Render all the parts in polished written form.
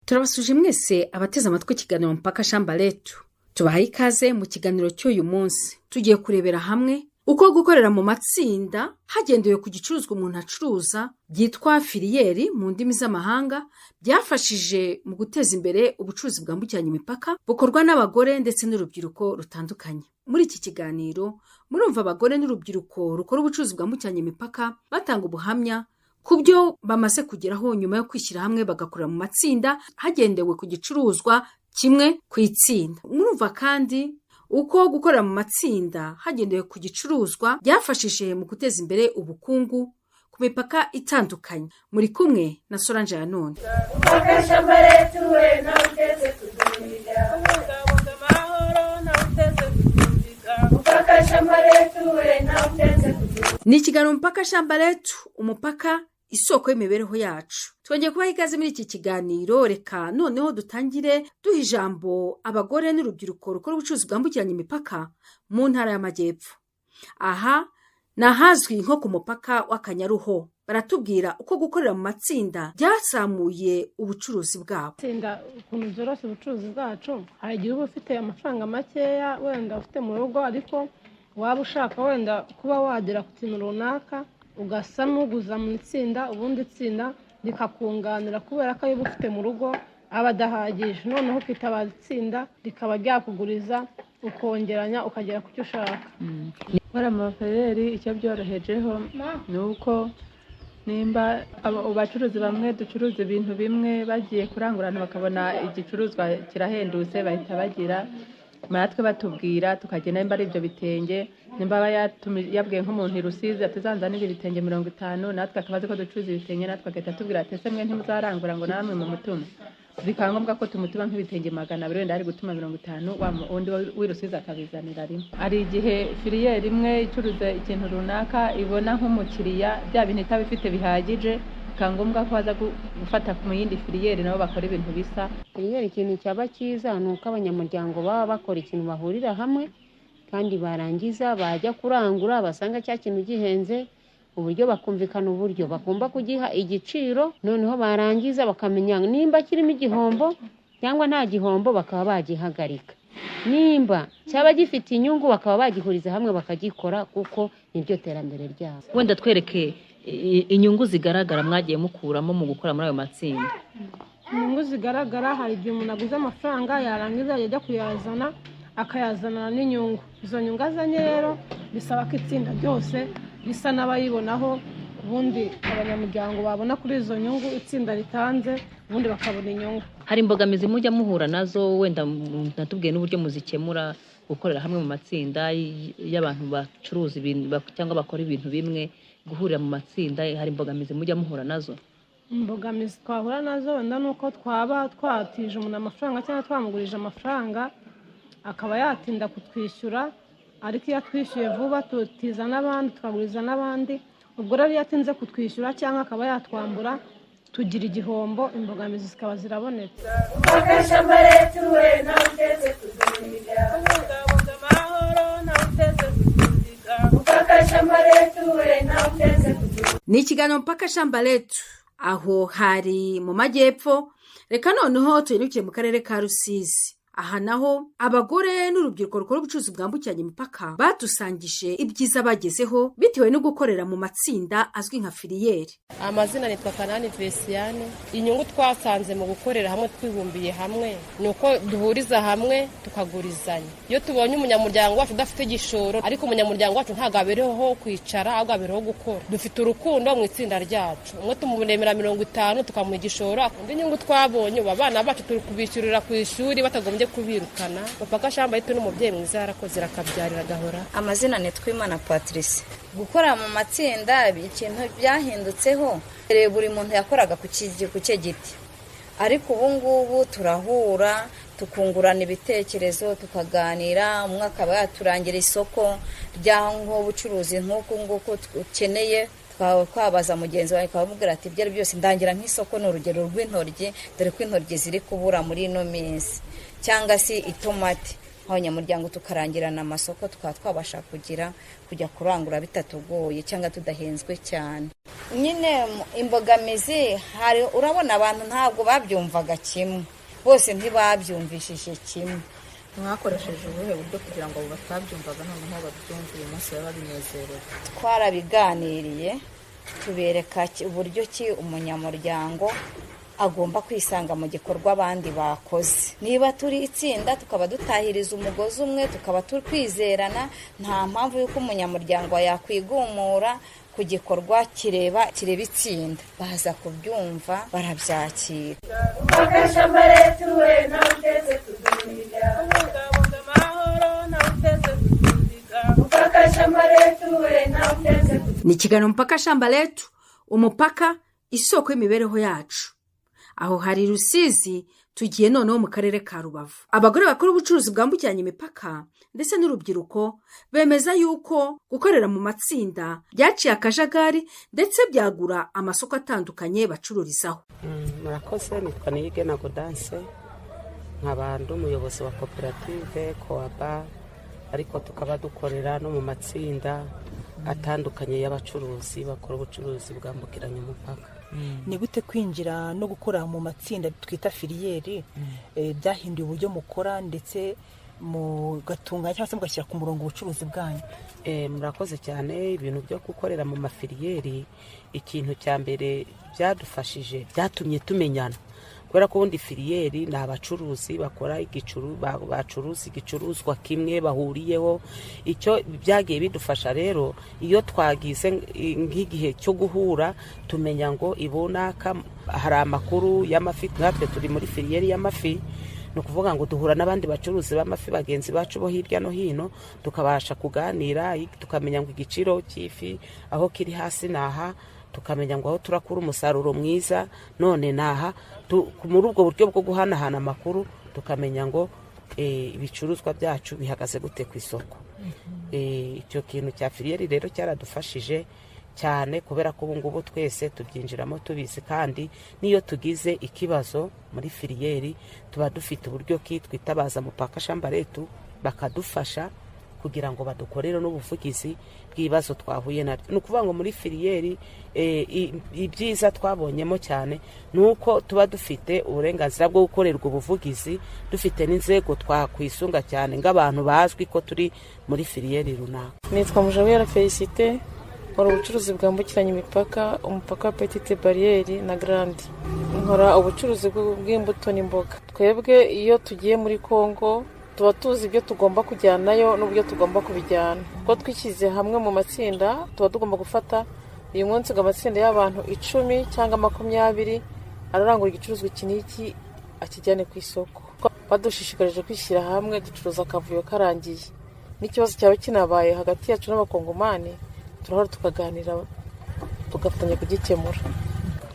Turabasuje mwese abateze amatwi ikiganiro Mpaka Shamba Letu. Tubahaye ikaze mu kiganiro cy'uyu munsi. Tugiye kurebera hamwe uko gukorera mu matsinda hagendewe ku gicuruzwa umuntu acuruza, byitwa filière mu ndimi z'amahanga, byafashije mu guteza imbere ubucuruzi bwambukiranya imipaka bukorwa n'abagore ndetse n'urubyiruko rutandukanye. Muri iki kiganiro murumva abagore n'urubyiruko rukora ubucuruzi bwambukiranya imipaka batanga ubuhamya ku byo bamaze kugeraho nyuma yo kwishyira hamwe bagakorera mu matsinda hagendewe ku gicuruzwa kimwe ku itsinda. Murumva kandi uko gukorera mu matsinda hagendewe ku gicuruzwa byafashije mu guteza imbere ubukungu ku mipaka itandukanye. Muri kumwe na Solange Yanone. Mpaka shamba letu we na uteze kutumiga. Kubungabunga amahoro nawe uteze kutumiga. Mpaka shamba letu we na uteze kutumiga. Ni ikiganiro Mpaka Shamba Letu, umupaka isoko y'imibereho yacu. Twongeye kubaha ikaze muri iki kiganiro. Reka noneho dutangire duha ijambo abagore n'urubyiruko rukora ubucuruzi bwambukiranya imipaka mu Ntara y'Amajyepfo. Aha ni ahazwi nko ku mupaka w'Akanyaruho. Baratubwira uko gukorera mu matsinda byazamuye ubucuruzi bwabo. Itsinda ukuntu byoroshya ubucuruzi bwacu: hari igihe uba ufite amafaranga makeya wenda ufite mu rugo, ariko waba ushaka wenda kuba wagera ku kintu runaka, ugasa n'uguza mu itsinda, ubundi itsinda rikakunganira, kubera ko ayo uba ufite mu rugo aba adahagije. Noneho ukitabaza itsinda rikaba ryakuguriza, ukongeranya ukagera ku cyo ushaka. Gukora mu mafilière, icyo byorohejeho ni uko nimba abacuruzi bamwe ducuruza ibintu bimwe bagiye kurangurana bakabona igicuruzwa kirahendutse, bahita bagira natwe batubwira, tukagenda. Nimba ari ibyo bitenge, nimba aba yabwiye nk'umuntu i Rusizi ati zanzanire ibitenge 50, natwe akaba azi ko ducuruza ibitenge, natwe agahita atubwira ati ese mwe ntimuzarangura ngo namwe mumutume? Bikaba ngombwa ko tumutuma nk'ibitenge 200, wenda ari gutuma 50, wa wundi w'i Rusizi akabizanira rimwe. Hari igihe filière imwe icuruza ikintu runaka ibona nk'umukiriya bya bintu itaba ifite bihagije, bikaba ngombwa ko baza gufata mu yindi filière nabo bakora ibintu bisa. Filière, ikintu cyaba cyiza ni uko abanyamuryango baba bakora ikintu bahurira hamwe, kandi barangiza bajya kurangura basanga cya kintu gihenze, uburyo bakumvikana uburyo bagomba kugiha igiciro, noneho barangiza bakamenya nimba kirimo igihombo cyangwa nta gihombo, bakaba bagihagarika. Nimba cyaba gifite inyungu, bakaba bagihuriza hamwe bakagikora, kuko niryo terambere ryabo. Wenda twereke inyungu zigaragara mwagiye mukuramo mu gukora muri ayo matsinda. Inyungu zigaragara, hari igihe umuntu aguze amafaranga, yarangiza yajya kuyazana akayazanana n'inyungu. Izo nyungu azanye rero bisaba ko itsinda ryose risa n'abayibonaho, ubundi abanyamuryango babona kuri izo nyungu itsinda ritanze, ubundi bakabona inyungu. Hari imbogamizi mujya muhura nazo? Wenda natubwiye n'uburyo muzikemura. Gukorera hamwe mu matsinda y'abantu bacuruza ibintu cyangwa bakora ibintu bimwe, guhurira mu matsinda, hari imbogamizi mujya muhura nazo? Imbogamizi twahura nazo wenda ni uko twaba twatije umuntu amafaranga cyangwa twamugurije amafaranga, akaba yatinda kutwishyura. Ariko iyo atwishyuye vuba tutiza n'abandi, tukaguriza n'abandi. Ubwo rero iyo atinze kutwishyura cyangwa akaba yatwambura, tugira igihombo, imbogamizi zikaba zirabonetse. Mpaka shamba letu we na uteze kutumiga. Kubungabunga amahoro nawe uteze kutumiga. Mpaka shamba letu we na uteze kutumiga. Ni ikiganiro Mpaka Shamba Letu. Aho hari mu majyepfo. Reka noneho tuyirukiye mu karere ka Rusizi. Aha naho abagore n'urubyiruko rukora ubucuruzi bwambukiranya imipaka badusangije ibyiza bagezeho bitewe no gukorera mu matsinda azwi nka filière. Amazina nitwa Kanani Vesiyane. Inyungu twasanze mu gukorera hamwe twibumbiye hamwe ni uko duhuriza hamwe tukagurizanya. Iyo tubonye umunyamuryango wacu udafite igishoro, ariko umunyamuryango wacu ntabwo abereho kwicara, ahubwo abereho gukora. Dufite urukundo mu itsinda ryacu. Umwe tumuremera 50, tukamuha igishoro. Indi nyungu twabonye, ubu abana bacu turi kubishyurira ku ishuri batagombye kubirukana. Papa Shamba yetu n'umubyeyi mwiza, yarakoze irakabyarira agahora. Amazina ni Twimana Patrice. Gukora mu matsinda, ikintu byahindutseho, buri muntu yakoraga ku cye giti, ariko ubu ngubu turahura, tukungurana ibitekerezo, tukaganira. Umwe akaba yaturangira isoko ry'aho nk'ubucuruzi nk'uku nguku ukeneye, twabaza mugenzi wawe akamubwira ati ibyo ari byose ndangira nk'isoko, ni urugero rw'intoryi, dore ko intoryi ziri kubura muri ino minsi, cyangwa se itomati. Nk'abanyamuryango tukarangirana amasoko, tukaba twabasha kugira kujya kurangura bitatugoye cyangwa tudahenzwe cyane. Nyine imbogamizi hari, urabona abantu ntabwo babyumvaga kimwe, bose ntibabyumvishije kimwe. Mwakoresheje ubuhe buryo kugira ngo abo batabyumvaga noneho babyumve uyu munsi baba babinezerewe? Twarabiganiriye, tubereka uburyo ki umunyamuryango agomba kwisanga mu gikorwa abandi bakoze. Niba turi itsinda, tukaba dutahiriza umugozi umwe, tukaba twizerana, nta mpamvu y'uko umunyamuryango yakwigumura ku gikorwa kireba itsinda. Baza kubyumva, barabyakira. Mpaka letu we nawe uteze kuduhiga. Ubungabunga amahoro nawe uteze kuduhiga. Mpaka shamba letu we nawe uteze kuduhiga. Ni ikiganiro Mpaka Shamba Letu, umupaka isoko y'imibereho yacu. Aho hari Rusizi, tugiye noneho mu karere ka Rubavu. Abagore bakora ubucuruzi bwambukiranya imipaka ndetse n'urubyiruko bemeza yuko gukorera mu matsinda byaciye akajagari ndetse byagura amasoko atandukanye bacururizaho. Murakoze. Nitwa Niyigena Godanse, nkaba ndi umuyobozi wa koperative Koaba, ariko tukaba dukorera no mu matsinda atandukanye y'abacuruzi bakora ubucuruzi bwambukiranya umupaka. Ni gute kwinjira no gukora mu matsinda twita filière byahinduye uburyo mukora ndetse mugatunganya cyangwa se mugashyira ku murongo ubucuruzi bwanyu? Murakoze cyane. Ibintu byo gukorera mu ma filière, ikintu cya mbere byadufashije, byatumye tumenyana, kubera ko ubundi filière ni abacuruzi bakora bacuruza igicuruzwa kimwe bahuriyeho. Icyo byagiye bidufasha rero, iyo twagize nk'igihe cyo guhura, tumenya ngo ibunaka hari amakuru y'amafi. Natwe turi muri filière y'amafi, ni ukuvuga ngo duhura n'abandi bacuruzi b'amafi bagenzi bacu bo hirya no hino, tukabasha kuganira, tukamenya ngo igiciro cy'ifi aho kiri hasi ni aha, tukamenya ngo aho turakura umusaruro mwiza none ni aha. Muri ubwo buryo bwo guhanahana amakuru, tukamenya ngo ibicuruzwa byacu bihagaze gute ku isoko. Icyo kintu cya filière rero cyaradufashije cyane, kubera ko ubu ngubu twese tubyinjiramo tubizi, kandi n'iyo tugize ikibazo muri filière tuba dufite uburyo ki twitabaza Mupaka Shamba Letu, bakadufasha kugira ngo badukorere n'ubuvugizi bw'ibibazo twahuye nabyo. Ni ukuvuga ngo muri filière ibyiza twabonyemo cyane ni uko tuba dufite uburenganzira bwo gukorerwa ubuvugizi, dufite n'inzego twakwisunga cyane nk'abantu bazwi ko turi muri filière runaka. Nitwa Mujawera Felicite, nkora ubucuruzi bwambukiranya imipaka, umupaka wa Petite Barrière na Grande. Nkora ubucuruzi bw'imbuto n'imboga. Twebwe iyo tugiye muri Congo tuba tuzi ibyo tugomba kujyanayo n'uburyo tugomba kubijyana, kuko twishyize hamwe mu matsinda. Tuba tugomba gufata uyu munsi ngo amatsinda y'abantu 10 cyangwa 20 ararangura igicuruzwa iki n'iki, akijyane ku isoko. Badushishikarije kwishyira hamwe, ducuruza akavuyo karangiye. N'ikibazo cyaba kinabaye hagati yacu n'Abakongomani, turahora tukaganira, tugafatanya kugikemura.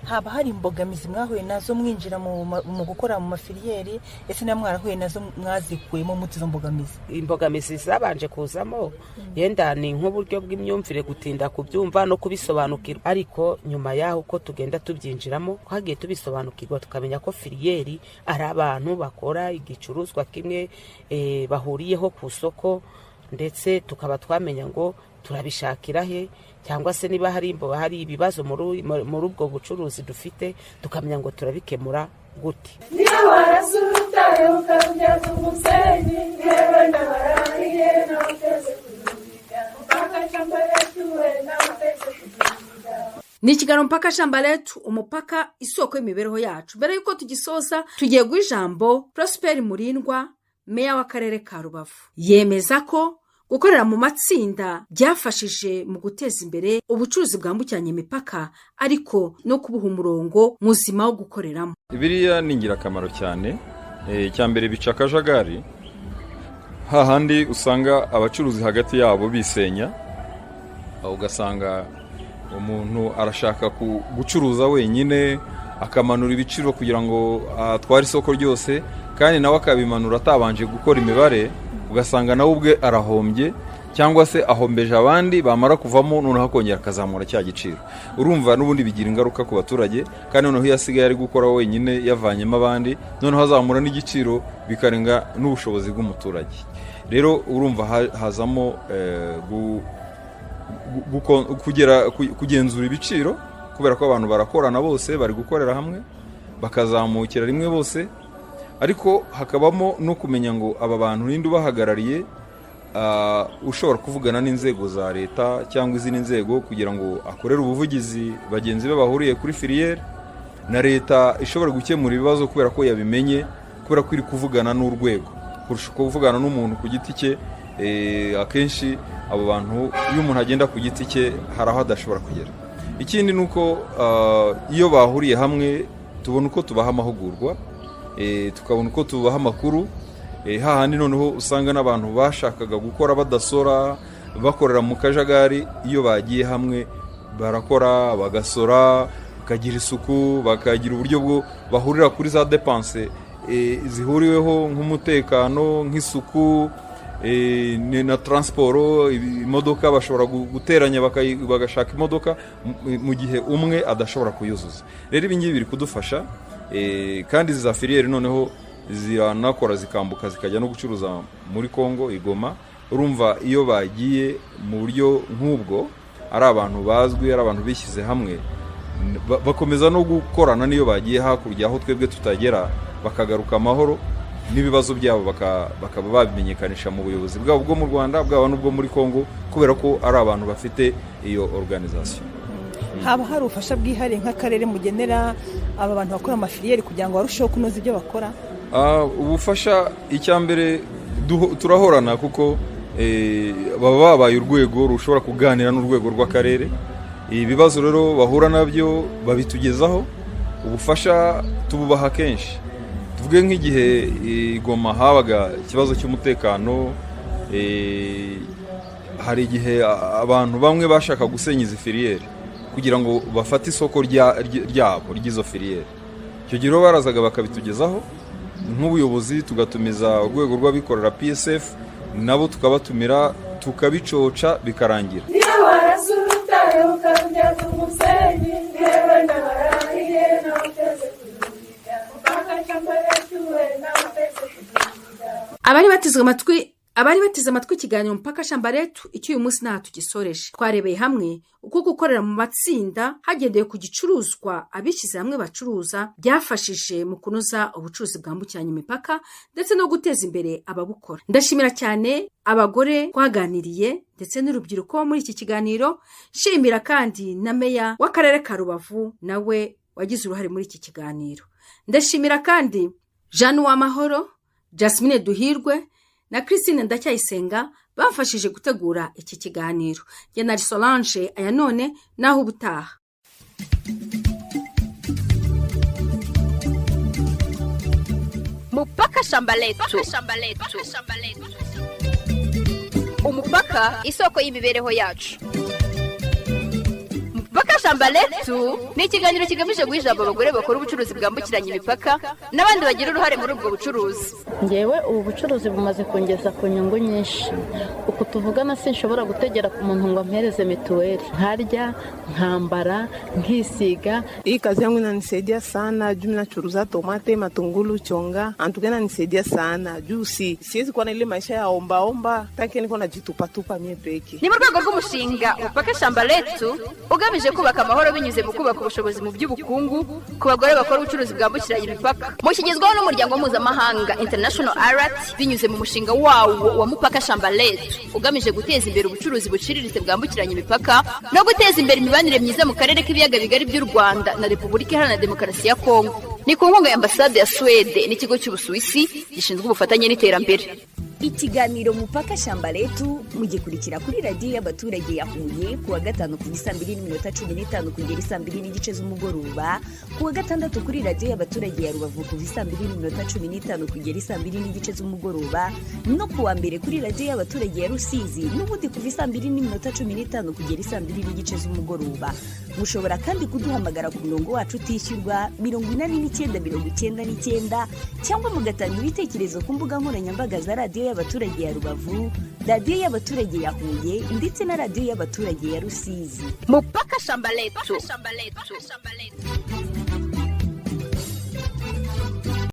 Haba hari imbogamizi mwahuye nazo mwinjira mu gukora mu ma filière? Ese niba mwarahuye nazo, mwazikuyemo mute izo mbogamizi? Imbogamizi zabanje kuzamo yenda ni nk'uburyo bw'imyumvire, gutinda kubyumva no kubisobanukirwa, ariko nyuma y'aho uko tugenda tubyinjiramo twagiye tubisobanukirwa, tukamenya ko filière ari abantu bakora igicuruzwa kimwe bahuriyeho ku isoko, ndetse tukaba twamenya ngo turabishakira he, cyangwa se niba hari ibibazo muri ubwo bucuruzi dufite, tukamenya ngo turabikemura gute. Niyo warasa urutare ukarubyaza umusenyi, yewe ndabarahiye nawe uteze kuduhiga. Mpaka shamba letu we nawe uteze kuduhiga. Ni ikiganiro Mpaka Shamba Letu, umupaka isoko y'imibereho yacu. Mbere y'uko tugisoza, tugiye guha ijambo Prosper Murindwa, meya w'akarere ka Rubavu. Yemeza ko gukorera mu matsinda byafashije mu guteza imbere ubucuruzi bwambukiranya imipaka, ariko no kubuha umurongo muzima wo gukoreramo. Biriya ni ingirakamaro cyane. Icya mbere, bica akajagari, hahandi usanga abacuruzi hagati yabo bisenya, ugasanga umuntu arashaka gucuruza wenyine, akamanura ibiciro kugira ngo atware isoko ryose, kandi nawe akabimanura atabanje gukora imibare, ugasanga nawe ubwe arahombye cyangwa se ahombeje abandi. Bamara kuvamo, noneho akongera akazamura cya giciro. Urumva n'ubundi bigira ingaruka ku baturage. Kandi noneho iyo asigaye ari gukora wenyine yavanyemo abandi, noneho azamura n'igiciro bikarenga n'ubushobozi bw'umuturage. Rero urumva hazamo kugera kugenzura ibiciro. Kubera ko abantu barakorana bose, bari gukorera hamwe, bakazamukira rimwe bose, ariko hakabamo no kumenya ngo aba bantu ninde ubahagarariye, ushobora kuvugana n'inzego za leta cyangwa izindi nzego kugira ngo akorere ubuvugizi bagenzi be bahuriye kuri filiyeri, na leta ishobora gukemura ibibazo kubera ko yabimenye, kubera ko iri kuvugana n'urwego kurusha kuvugana n'umuntu ku giti cye. Akenshi abo bantu, iyo umuntu agenda ku giti cye, hari aho adashobora kugera. Ikindi ni uko iyo bahuriye hamwe tubona uko tubaha amahugurwa, tukabona uko tubaha amakuru, hahandi noneho usanga n'abantu bashakaga gukora badasora, bakorera mu kajagari, iyo bagiye hamwe barakora, bagasora, bakagira isuku, bakagira uburyo bwo bahurira kuri za dépenses zihuriweho, nk'umutekano, nk'isuku, na transport, imodoka bashobora guteranya bagashaka imodoka mu gihe umwe adashobora kuyuzuza. Rero ibi ngibi biri kudufasha, kandi izi za filiyeri noneho ziranakora, zikambuka, zikajya no gucuruza muri Kongo i Goma. Urumva iyo bagiye mu buryo nk'ubwo, ari abantu bazwi, ari abantu bishyize hamwe, bakomeza no gukorana n'iyo bagiye hakurya aho twebwe tutagera, bakagaruka amahoro, n'ibibazo byabo bakaba babimenyekanisha mu buyobozi bwabo bwo mu Rwanda, bwaba n'ubwo muri Kongo, kubera ko ari abantu bafite iyo organisation. Haba hari ubufasha bwihariye nk'akarere mugenera aba bantu bakora amafiliyeri kugira ngo barusheho kunoza ibyo bakora? Ubufasha, icya mbere turahorana, kuko baba babaye urwego rushobora kuganira n'urwego rw'akarere. Ibibazo rero bahura nabyo babitugezaho, ubufasha tububaha kenshi. Tuvuge nk'igihe i Goma habaga ikibazo cy'umutekano, hari igihe abantu bamwe bashaka gusenya izi filiyeri kugira ngo bafate isoko ryabo ry'izo filiyeri. Icyo gihe rero barazaga bakabitugezaho nk'ubuyobozi, tugatumiza urwego rw'abikorera PSF, nabo tukabatumira, tukabicoca bikarangira. Niyo warasa urutare ukarubyaza umusenyi, yewe ndabarahiye nawe uteze kuzuhiga. Mupaka shamba letu we nawe uteze kuzuhiga. Abari bateze amatwi ikiganiro Mpaka Shamba Letu, icyo uyu munsi ntaha tugisoreje. Twarebeye hamwe uko gukorera mu matsinda hagendewe ku gicuruzwa abishyize hamwe bacuruza byafashije mu kunoza ubucuruzi bwambukiranya imipaka ndetse no guteza imbere ababukora. Ndashimira cyane abagore twaganiriye ndetse n'urubyiruko muri iki kiganiro, nshimira kandi na meya w'akarere ka Rubavu nawe wagize uruhare muri iki kiganiro. Ndashimira kandi Jeanne Uwamahoro, Jasmine Duhirwe na Christine Ndacyayisenga bamfashije gutegura iki kiganiro. Njye na Solange aya none, naho ubutaha. Mupaka Shamba Letu, umupaka isoko y'imibereho yacu. Mupaka Shamba Letu ni ikiganiro kigamije guha ijambo abagore bakora ubucuruzi bwambukiranya imipaka n'abandi bagira uruhare muri ubwo bucuruzi. Ngewe ubu bucuruzi bumaze kungeza ku nyungu nyinshi. Uku tuvugana sinshobora gutegera ku muntu ngo ampereze mituweli, nkarya, nkambara, nkisiga. Hii kazi yangu inanisaidia sana juu nachuruza tomate, matungulu, chonga. Antuka inanisaidia sana juu siwezi kuwa na ile maisha ya ombaomba, tanke niko najitupatupa mie peke. Ni mu rwego rw'umushinga Mupaka Shamba Letu ugamije kubaka amahoro binyuze mu kubaka ubushobozi mu by'ubukungu ku bagore bakora ubucuruzi bwambukiranya imipaka. Mushyigizwaho n'umuryango mpuzamahanga International Alert binyuze mu mushinga wawo wa Mupaka Shamba Letu ugamije guteza imbere ubucuruzi buciriritse bwambukiranya imipaka no guteza imbere imibanire myiza mu karere k'ibiyaga bigari by'u Rwanda na Repubulika Iharanira Demokarasi ya Kongo. Ni ku nkunga ya Ambasade ya Suwede n'ikigo cy'Ubusuwisi gishinzwe ubufatanye n'iterambere. Ikiganiro Mupaka Shamba Letu mugikurikira kuri Radiyo y'Abaturage ya Huye kuwa gatanu kuva isaa 2:15 kugera isaa 2:30 z'umugoroba, kuwa gatandatu kuri Radiyo y'Abaturage ya Rubavu kuva isaa 2:15 kugera isaa 2:30 z'umugoroba, no kuwa mbere kuri Radiyo y'Abaturage ya Rusizi n'ubundi kuva isaa 2:15 kugera isaa 2:30 z'umugoroba. Mushobora kandi kuduhamagara ku murongo wacu utishyurwa 89 99 cyangwa mugatanga ibitekerezo ku mbuga nkoranyambaga za Radiyo y'Abaturage ya Rubavu, Radiyo y'Abaturage ya Huye ndetse na Radiyo y'Abaturage ya Rusizi. Mupaka Shamba Letu.